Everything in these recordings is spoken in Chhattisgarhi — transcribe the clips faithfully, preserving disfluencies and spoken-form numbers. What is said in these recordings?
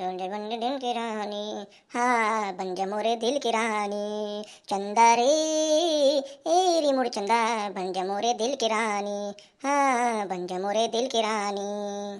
बन जा, बन जा दिल की रानी, हाँ, बन जा मोरे दिल की रानी। चंदा रे, ए रे मोर चंदा, बन जा मोरे दिल की रानी, हाँ, बन जा मोरे दिल की रानी।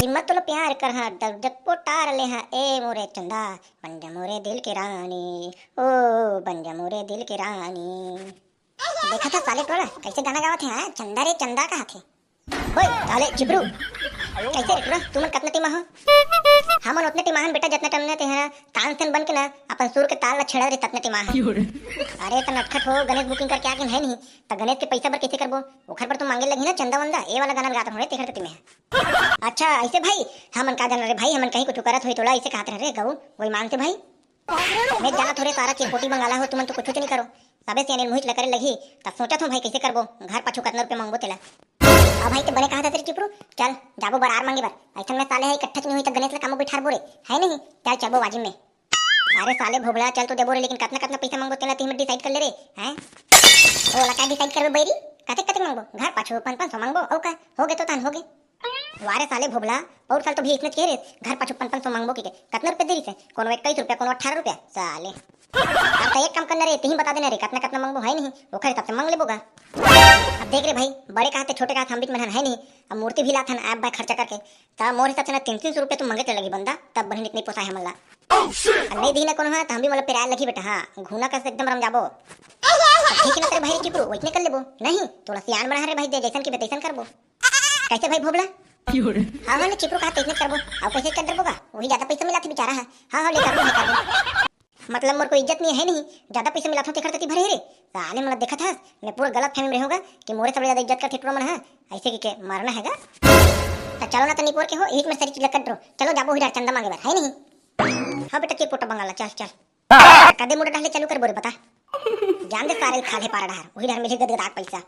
हिम्मत तो लो प्यार कर, हाँ, दर जब पोटार ले, हाँ, ए मोरे चंदा, बन जा मोरे दिल की रानी, ओ, बन जा मोरे दिल की रानी। देखा था साले टोला कैसे गाना गावत हे, हाँ? चंदा रे चंदा कहा थे। ओए, साले चिपरू, कैसे रे टोला, तुमन कतना टीमा हो? हमन उतने टीमा हन बेटा, जतना टीमा ते हैं ना, तानसेन बन के ना, अपन सुर के ताल ला छेड़ा रे, ततने टीमा हन। अरे, त नटखट हो, गणेश booking करके आके है नहीं, त गणेश के पैसा बर कैसे करबो? ओखर बर तो मांगे लगही ना चंदा वंदा, ए वाला गाना गात रहो रे, तेखर कति में है। अच्छा, ऐसे भाई, हमन का जाना रे भाई, हमन कहीं कुछ करत होई टोला, ऐसे कहत रहे रे गऊ, वही मानते भाई। मैं जाना थोरे सारा चिरपोटी मंगाला हो, तुमन तो कुछ नहीं करो। सबे से अनिल मुहित ल करे लगही, तब सोचत हूँ भाई कैसे करबो, घर पाछू कतना रुपया मांगबो तेला। अब भाई ते बने कहा था तेरे चिपरू, चल जाबो बरार मांगे बर। ऐसा में साले है इकट्ठा नहीं हुई तो गणेश ला कामो बिठारबो रे, है नहीं? चल चलबो वाजिब में। अरे साले भोभला, चल तो देबो रे, लेकिन कतना कतना पैसा मांगबो तेला तीन decide कर ले रे, हैं? ओला का decide करबे बैरी? कते कते मांगबो? घर पाछू पाँच पाँच सौ मांगबो, औ का? हो गे तो तहन हो गे। वारे साले भोभला, पौर साल तो भी इसने कहे रे, घर पाछू पन पन सौ मांगबो के, के कतना रुपया दे रही से? कोनो इक्कीस रुपया, कोनो अठारह रुपया, साले। अब तो एक काम करना रे, तेही बता देना रे, कतना कतना मांगबो है नहीं, ओखर हिसाब से मांग लेबो गा। अब देख रे भाई, बड़े कहा थे, छोटे कहा थे, हम बीच में है नहीं, अब मूर्ति भी लाथन आप भाई खर्चा करके, त मोर हिसाब से ना तीन तीन सौ रुपया तो मांगे चले लगी बंदा, तब बनी इतनी पोसाए हमन ला। अब नहीं दी ना कोनो हा, त हम भी मतलब पेराए लगी बेटा, हाँ, घूना कस एकदम रम जाबो। अब ठीक है ना तेरे भाई चिपरू, वैसने कर लेबो, नहीं, थोड़ा सियान बना रे भाई, दे जैसन की बेतैसन करबो। कैसे भाई भोभला? हाँ, हाँ, ले चिपरू कहा तैसने करबो। अउ कैसे कर डरबो का? वही ज्यादा पैसा मिला थे बेचारा है। हाँ, हाँ, ले करबो, ले करबो। मतलब मोर कोई इज्जत नहीं है नहीं, ज्यादा पैसा मिला था तेखर तती भरे रे। साले मतलब देखत हस, मैं पूरा गलत फहमी में रहूंगा कि मोरे सबले ज्यादा इज्जत करथे टुरा मन है। ऐसे के, के मारना है गा? त चलो ना तनी पोर के हो, एक में सारी चीज कट रो। चलो जाबो ही डर चंदा मांगे बर, है नहीं? हाँ बेटा, चिरपोटा बंगाला, चल, चल। कदे मुड़ा डहले चालू करबो रे बता। जान दे सारे खाले पारा डहर, वही डहर मिले गदगदाक पैसा।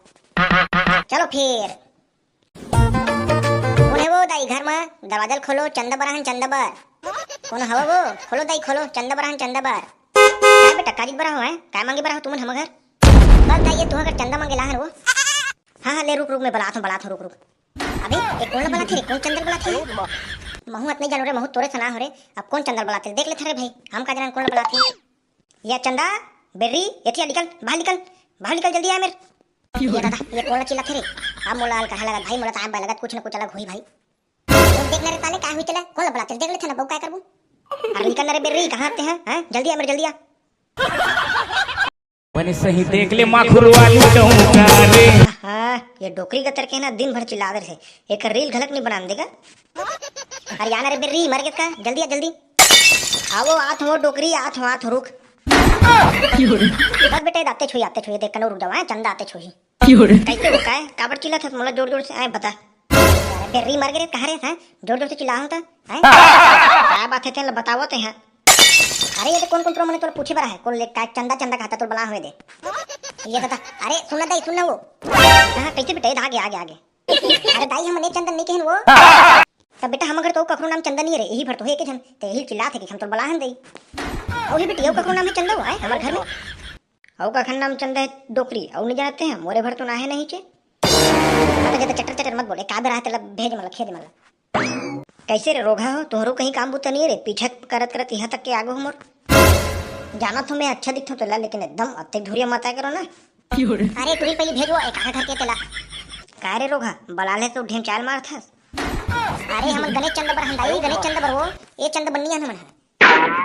चलो फिर। कोन हे वो दाई घर मा? दरवाजा ल खोलो, चंदा बर आहन, चंदा बर। कोन हवा वो? खोलो दाई, खोलो, चंदा बर आहन, चंदा बर। काय बेटा, काजी बर हो, हैं? काय मांगे बर हो तुमन हमर घर? बस दाई, ये तुहा घर चंदा मांगे ला हन वो। हाँ, हाँ, ले रुक, रुक, मैं बलात हूँ, बलात हूँ, रुक, रुक। अबे, ये कोन ला बलात हे रे? कोन चंदा ल बलात हे? महू अतने जानो रे, महू तोरे सना हो रे। अब कोन चंदा ल बलात हे? देख लेथन रे भाई, हम का जानन कोन ला बलात हे। या चंदा, बेर्री, एथिया निकल, बाहर निकल, बाहर निकल, जल्दी आ मेर। ये दादा, ये कोन ला चिल्लात हे रे? अब मोला अलकरहा लगत भाई, मोला तो आए बाय लगत, कुछ न कुछ अलग होही भाई। देख ना रे साले, का हुई तेला? कोन ला बलात हे? देख लेथन ना, बहू काय करबू? अरे निकल ना रे बेर्री, कहाँ आते हैं? हैं? जल्दी आ मेर, जल्दी आ। बने सही देख ले माखुर वाली डौका रे। हाँ, ये डोकरी गतर के ना दिन भर चिल्ला दे रहे। एक reel घलक नहीं बनान देगा। अरे आना रे बेर्री, मर गेस का? जल्दी आ, जल्दी। आवो, आत हो डोकरी, आत हो, आत हो, रुक। बस बेटा, आते छुई, आते छुई, देख कनो रुक जावा, हैं, चंदा आते छुई। कैसे हो, काय? काबर चिल्लात हस? मोला जोर जोर से आए बता। अरे बेर्री मर गे रे, कहाँ रे, हैं? जोर जोर से चिल्ला होता, हैं? काय बात है, तेला बतावो ते, हैं? अरे ये तो कोन कोन टुरा मन तोला पूछे बर आहे, कोन ले काय चंदा चंदा कहता तोर बला होए दे। ये दादा, अरे सुन ना दाई, सुन ना वो। हाँ, कैसे बेटा, आगे, आगे, आगे। अरे दाई, हमन ए चंदन नहीं कहन वो। तब बेटा, हमर घर तो कखरो नाम चंदन नहीं रे, यही भर तो है के झन, ते यही चिल्लात हे कि हम तोर बला हन दई। वही बेटी, अउ कखरो नाम है चंदा वो, आए हमर घर में। अउ कखन नाम चंदा है डोकरी, अउ नहीं जानते हैं, मोरे भर तो ना है नहीं चे। हाँ, तो ज्यादा चटर चटर मत बोले, का बेरा है तेला भेज मला, खेद मला। कैसे रे रोगहा हो, तोहरो कहीं काम बूता नहीं है रे, पीछा करत करत यहाँ तक के आगो हो मोर। जानत हो मैं अच्छा दिखथो तेला, लेकिन एकदम अतेक धुरिया मत आया करो ना। अरे टुरी पहले भेजो एक आधा घर के तेला। का रे रोगहा, बला ले तो ढेमचाल मारथस। अरे हमन गणेश चंदा बर हन दाई, गणेश चंदा बर वो, ए चंदा बन्नी हन हमन ह।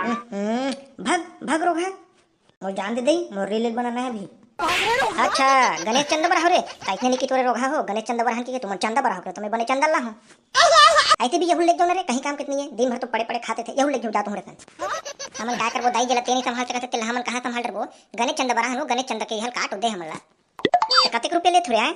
हम्म, भग, भग रोगहा। मोर जान दे दई, मोर reel बनाना है अभी। अच्छा, गणेश चंदा बर हो रे, कैसने नहीं कि तोरे रोगहा हो, गणेश चंदा बर हन कि तुमन चंदा बर हो के, तुम्हें बने चंदा ला हो। ऐसे भी यहू लेके जाओ ना रे, कहीं काम कितनी है, दिन भर तो पड़े पड़े खाते थे, यहू लेके जाओ, जाओ तुम रे सन। हमन का करबो दाई, जेला ते नहीं संभाल सकत, तेला हमन कहाँ संभाल डरबो? गणेश चंदा बर हन वो, गणेश चंदा के हल काट दे हमन ला। त कतेक रुपया लेथव रे, आय?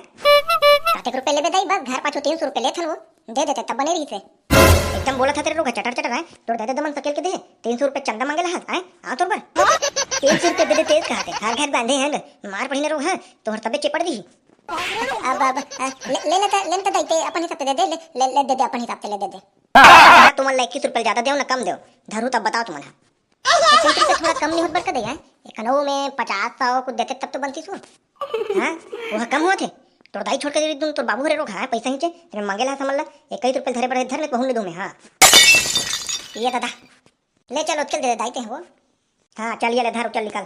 कतेक रुपया लेबे दाई, बस घर पाछू तीन सौ रुपया लेथन वो, दे देते तब बने रहिसे। एकदम बोलत हस रे रोगहा चटर चटर, आय? तोर दादा दमन सकेल के दे, तीन सौ रुपया चंदा मांगे ला हस, आय? आ तोर बर। तीन सौ रुपया दे दे तेज कहते, हर घर बांधे हैं, मार पड़ी ना रोगहा, तोहर तबे चेपड़ दी। अब, अब, अ, ले, ले लेता, ले लेता दाई, ते अपन हिसाब से दे दे, ले, ले, ले दे दे, अपन हिसाब से ले दे दे। हाँ, तुमन ला इक्कीस रुपया ज्यादा देव ना कम देव, धरू तब बताओ तुमन हा। तो तीस रुपया थोड़ा कम नहीं होत बर का दे, हैं? एक अनऊ में पचास सौ कुछ देते तब तो बनती सो। हाँ, वो कम होत हे। तोर दाई छोड़ के दे दूँ, तोर बाबू हरे रोगहा, पैसा ही चे, तेरे मांगे ला समझ ला, इक्कीस रुपया धरे बर धर ले, कहूँ ले दूँ मैं, हाँ। ये दादा, ले चल, उचल दे दाई ते हो। हाँ, चल ये ले धर, उचल निकल।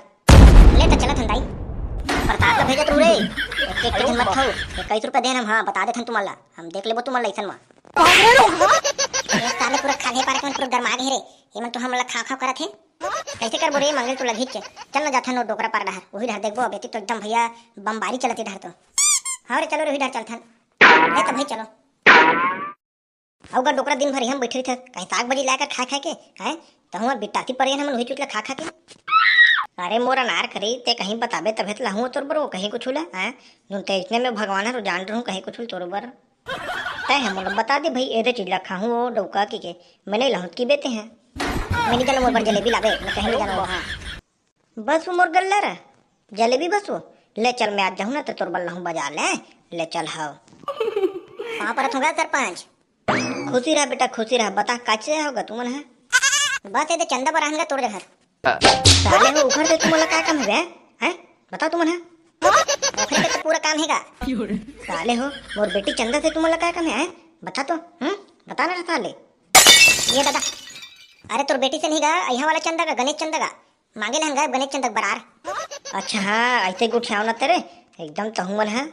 ले त चलत हन दाई। प्रताप ला भेजत रहूं रे। एक एक के झन मत खाऊ। इक्कीस रुपया देन हम, हाँ, बता देथन तुमन ला। हम देख लेबो तुमन ला अइसन मा। ए साले पूरा खाल्हे पार के मन पूरा गरमा गे रे। ये मन तो हमन ला खा खा करत हे। कइसे करबो रे, मंगेल तो लगही के। चल न जाथन ओ डोकरा पार डहर। उही डहर देखबो, अब एती तो एकदम भैया बमबारी चलत हे डहर तो। हाँ रे, चलो रे, उही डहर चलथन। ले त भाई चलो। अउ गा डोकरा दिन भर इहां बइठे रहिथे, कहीं साग भाजी लाय कर खा खा के, हैं? तहुआ बिटासी परे हमन उही चुटला खा खा के। अरे मोर अनार करी, ते कहीं बताबे तभे त लाहूं तोर बर कहीं कुछु ला, हैं? नून ते इसने में भगवान हर जान रहूं कहीं कुछु तोर बर। तय है मोला बता दे भाई, एदे चीज ला खाहूं ओ डौका की के, मैं नहीं लाहूं की बेते हैं। मैं नहीं जानूं मोर बर जलेबी लाबे, मैं कहीं नहीं जानूं, हाँ। बस वो मोर गल्ला रे, जलेबी बस वो। ले चल, मैं आज जाहूं ना तो तोर बर लाहूं बाजार ले, ले चल हव। पाँव परत हों गा सरपंच। खुशी रह बेटा, खुशी रह। बता, काचे होगा तुमन ह? बस एदे चंदा बर आहन गा तोर डहर। साले हो, उखर से तुमन ला का काम हे बे? हैं? बता तुमन ह। ओखरे के तो पूरा काम हे गा। साले हो, मोर बेटी चंदा से तुमन ला का काम हे, हैं? बता तो, हम्म? बता ना साले। ये दादा, अरे तोर बेटी से नहीं गा, इहां वाला चंदा गा, गणेश चंदा गा। मांगे लहन गा गणेश चंदा बरार। अच्छा हाँ, ऐसे गुठियाव ना तेरे, एकदम तहु मन है।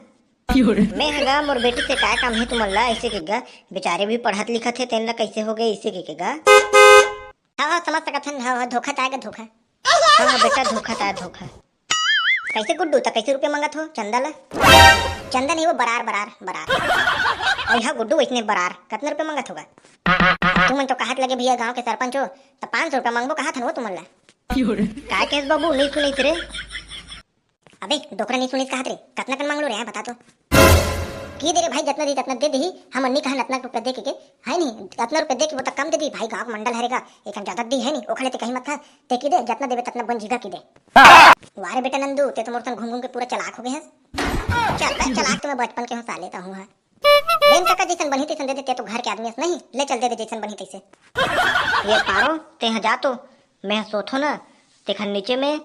मैं हगा मोर बेटी से का काम है तुमन ला, ऐसे के गा, बेचारे भी पढ़त लिखत है, तेन ला कैसे हो गए, ऐसे के, के गा। हाँ, हाँ, समझ सकत हन, हाँ, हाँ, धोखा ताय गा, धोखा। हाँ, हाँ, बेटा, धोखा ताय, धोखा। कैसे गुड्डू, त कैसे रुपया मांगत हो चंदा ला? चंदा नहीं, वो बरार, बरार, बरार। और हाँ, गुड्डू वैसने बरार, कतना रुपया मांगत होगा? तुमन तो कहत लगे भैया गांव के सरपंच हो, त पाँच सौ रुपया मांगबो कहत हन वो तुमन ला। का केस बाबू, नहीं सुनिस रे? अबे, डोकरा नहीं सुनिस कहत रे, कतना कन मांग लो रे, हाँ, बता तो। की दे रे भाई, जतना दी ततना दे देही, हम अन्नी कहन अतना रुपया दे के, के, है नहीं, अतना रुपया दे के वो तक कम दे दी भाई, गाँव के मंडल हरेगा, एक ज्यादा दी है नहीं, ओखले ते कहीं मत था, ते की दे, जतना देवे ततना बन जीगा की दे। वाह रे बेटा नंदू, ते तो मोर संग घूम घूम के पूरा चालाक हो गए हस। चल, चलाक तो मैं बचपन के हूँ साले, तो हूँ, हाँ। लेन काका, जैसन बनही तैसन दे दे, ते तो घर के आदमी हस नहीं, ले चल दे दे जैसन बनही तैसे। ये पारो, ते यहाँ जा तो, मैं सोथो ना, तेखर नीचे में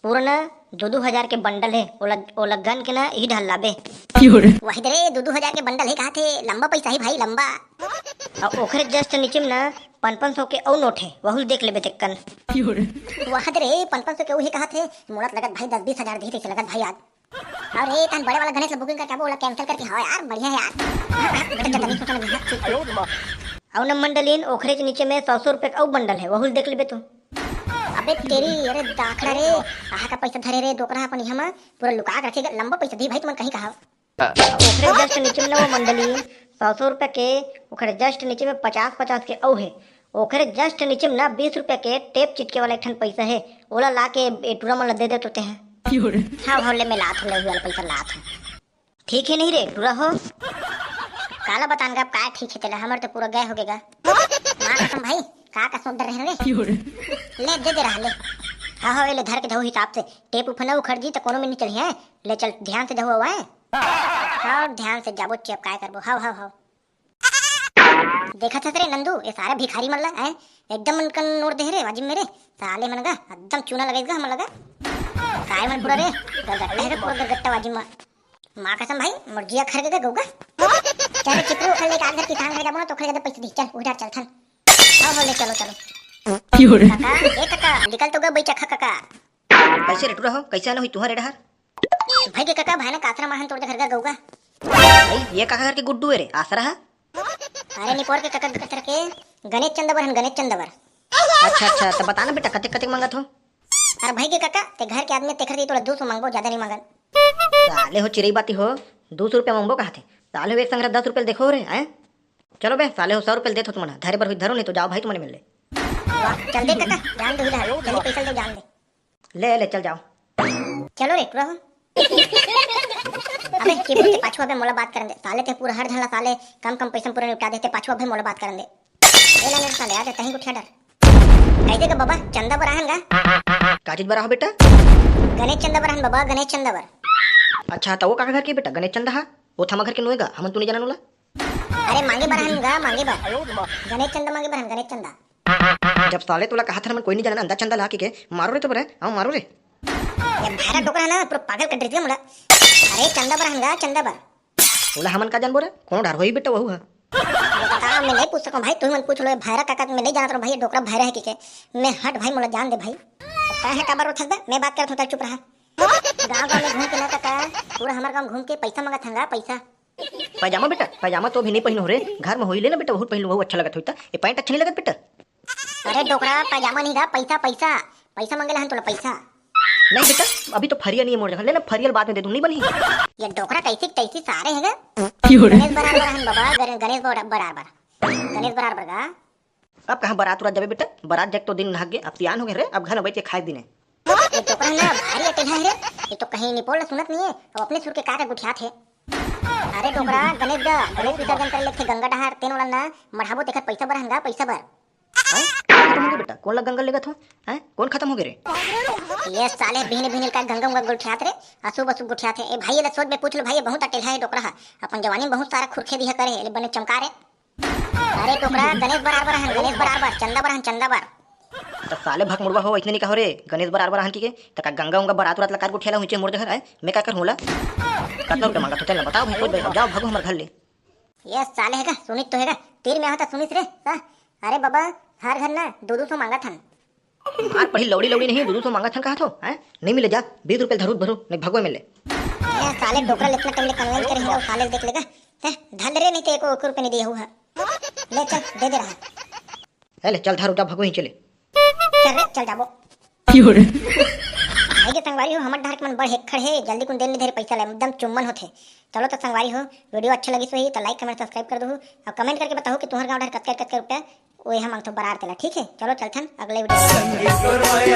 पूरा ना दो दो हजार के बंडल है, ओला, ओला गन के ना यही ढल लाबे। वही दे रे, दो दो हजार के बंडल है, कहा थे लंबा पैसा है भाई, लंबा। और ओखरे just नीचे में ना पन पन सौ के और नोट है, वहुल देख लेबे तेक्कन। वही दे रे, पन पन सौ के वही कहा थे, मोला तो लगत भाई दस बीस हजार दी तैसे लगत भाई आज। अरे, तहन बड़े वाला गणेश ला booking करके आबो, ओला cancel करके, हाँ यार, बढ़िया है यार। बेटा, ज्यादा नहीं सोचना भी, हाँ, चुप। अउ न मंडलीन, ओखरे के नीचे में सौ सौ रुपया के अउ बंडल है, वहू ल देख लेबे तू। अबे तेरी, अरे दाखड़ा रे, कहाँ का पैसा धरे रे, डोकरा अपन यहाँ में पूरा लुका के रखेगा, लंबा पैसा दी भाई, तुमन कहीं कहा। ओखरे just नीचे में ना वो मंडलीन, सौ सौ रुपया के, ओखरे just नीचे में पचास पचास के अउ है, ओखरे just नीचे में ना बीस रुपया के टेप चिटके वाला एक ठन पैसा है, ओला ला के ए टूरा मन ला दे दे तो ते हैं। हाँ, हाँ, ले मैं लात हूँ, ले वाला पैसा लात हूँ। ठीक है नहीं रे टूरा हो। काला बतान गा, का ठीक है तेला, हमर तो पूरा गए हो गेगा। माँ कसम भाई, का का सोच रहे रे? ले दे दे रहा ले। हाँ, हाँ, ले धर के धो हिसाब से, टेप उफना उखड़ जी तो कोनो में नहीं चली है। ले चल, ध्यान से धो हुआ है। हाँ, ध्यान से जाबो चेप काय करबो। हाँ, हाँ, हाँ। देखत हस रे नंदू, ये सारे भिखारी मन ला, हैं? एकदम मन कन नोट दे रे, वाजिब मेरे। साले मन गा, एकदम चूना लगेगा हमन लगा। काय मन पूरा रे, गरगट्टा है रे, पूरा गरगट्टा वाजिब मा। माँ कसम भाई, मोर जिया खर के गउगा। चल रे चिपरू, ओखर ले के आग धर किसान घर जाबो ना, तो ओखर ज्यादा पैसे दी। चल, उधार चल थन। हो, हो, ले चलो, चलो। काका, ए काका, निकल तो गा बैचखा काका। कैसे रे टूरा हो, कैसे आना हुई तुम्हारे डहर? भाई के काका, भाई ने कासरा माहन तोड़ दे घर का गउगा। भाई, ये काका घर के गुड्डू है रे, आसरा है? अरे निपोर के काका, काका के गणेश चंदा बर हन, गणेश चंदा बर। अच्छा, अच्छा, तो बता ना बेटा, कतेक, कतेक मांगत हो? अरे भाई के काका, ते घर के आदमी, तेखर ती तोला दो सौ मांगबो, ज्यादा नहीं मांगन। साले हो चिरई बाती हो, दो सौ रुपया मांगबो कहा थे। साले हो एक संग दस रुपया देखो रे, हैं? चलो बे, साले हो सौ रुपया देथो तुमन, धरे बर हुई धरो, नहीं तो जाओ भाई तुमन मिल ले। वाह, चल दे काका, जान दे उधार, चल पैसा दे, जान दे। ले, ले, चल जाओ। चलो रे, टूरा हो। अबे, चिपरू ते पाछू अबे मोला बात करन दे। साले ते पूरा हर झन ला साले कम कम पैसा में पूरा निपटा देते, पाछू अबे मोला बात करन दे। ए ला मेरे साले, आ जा, तहीं गुठिया डर। कैसे का बाबा, चंदा बर आहन गा? का चीज बर आहो बेटा? गणेश चंदा बर आहन बाबा, गणेश चंदा बर। अच्छा, तो वो काका घर के बेटा, गणेश चंदा हा? वो थमा घर के नोएगा, हमन तो नहीं जानन ओला। अरे मांगे बर आहन गा, मांगे बर। गणेश चंदा मांगे बर आहन, गणेश चंदा। जब साले तोला कहा था ना, मन कोई नहीं जाना अंदर चंदा ला के, के मारो रे तो बरे, आओ मारो रे। ये भैरा डोकरा है ना, पूरा पागल कर देती है मुला। अरे चंदा बर हंगा, चंदा बर। बोला हमन का जानबो रे, कोनो डर होई बेटा वहू है। ये बता, मैं नहीं पूछ सकूं भाई, तुम मन पूछ लो, ये भैरा काका, मैं नहीं जानत रहूं भाई, ये डोकरा भैरा है कि के। मैं हट भाई, मोला जान दे भाई। तैं ह काबर रोथस बे? मैं बात करत हूं, चुप रहा। गांव गांव में घूम के ना काका, पूरा हमार गांव घूम के पैसा मांगत हन गा, पैसा। पैजामा बेटा, पैजामा तो अभी नहीं पहिनो हो रे, घर में होई ले ना बेटा, बहुत पहिनो, बहुत अच्छा लगत होई त। ये पैंट अच्छा नहीं लगत बेटा। अरे डोकरा, पैजामा नहीं गा, पैसा, पैसा। पैसा मांगे ला हन तोला, पैसा। नहीं बेटा, अभी तो फरिया नहीं है मोर जगह, ले ना फरिया ल बाद में दे दूं, नहीं बनही। ये डोकरा कैसी तैसी सारे है गा। गणेश बरार बरार हन बाबा, गणे-, गणेश बरार बरार। गणेश बरार बरार गा। अब कहाँ बारात उरात जाबे बेटा? बारात जाके तो दिन नहागे, अब सियान हो गए रे, अब घर में बैठ के खाए दिन है। ये डोकरा ना भारी अटेला है रे, ये तो कहीं निपोल ला सुनत नहीं है, अब अपने सुर के का का गुठियात है। अरे डोकरा, गणेश गा, गणेश विसर्जन करे लेथे गंगा डहार, तेन वाला ना मढ़ाबो, तेखर पैसा बर हन गा, पैसा बर। हैं? का खत्म होगे बेटा? कौन ला गंगा लेगत हो? हैं? कौन खत्म होगे रे? ये साले बिहने बिहने का गंगा उंगा गुठियात रे, अशुभ अशुभ गुठियात है। ए भाई, ये ला सोच बे, पूछ लो भाई, ये बहुत अटेला है डोकरा है, अपन जवानी में बहुत सारा खुरखे दिया करे, ये बने चमका रे। अरे डोकरा, गणेश बरार बरार हन, गणेश बरार बरार, चंदा बरार हन, चंदा बरार। त साले भकमुड़वा हो, इतने नहीं कहो रे, गणेश बरार बरार हन की के, त का गंगा उंगा बारात उरात ला कार गुठिया ला हुंचे मोर जगह, हैं? मैं का कर होला? कतना रुपया मांगत हो, चल ना बताओ भाई, सोच भाई, जाओ भागो हमारे घर ले। ये साले है का, सुनित तो है का, तीर में होता सुनिस रे, हाँ? अरे बाबा, हर घर ना दो दो सौ मांगत हन। मार पड़ी लौड़ी लौड़ी नहीं, दो दो सौ मांगत हन कहा थो, हैं? नहीं मिले जा, बीस रुपये धरूत भरू, नहीं भगवे मिले। ये साले डोकरा ले इतना टाइम ले कन्वेंस करे हैं, साले देख लेगा। हैं? धर ले रे, नहीं तो एको, एको रुपये नहीं दिया हुआ। ले चल, दे दे रहा। ए ले, चल धारू जा, भगो ही चले। चल रे, चल जाबो। भाई के संगवारी हो, हमर डहर के मन बड़ हेक्खड़ हे, जल्दी कुन देर नहीं धरे पैसा ले, एकदम चुम्बन होथे। चलो तो संगवारी हो, वीडियो अच्छा लगिस होही तो like, comment, subscribe कर दहू, और comment करके बताहू कि तुम्हर गांव डहर कतका कतका रुपया ओए हम मांगथो बरार तेला, ठीक है? चलो चलथन अगले वीडियो में।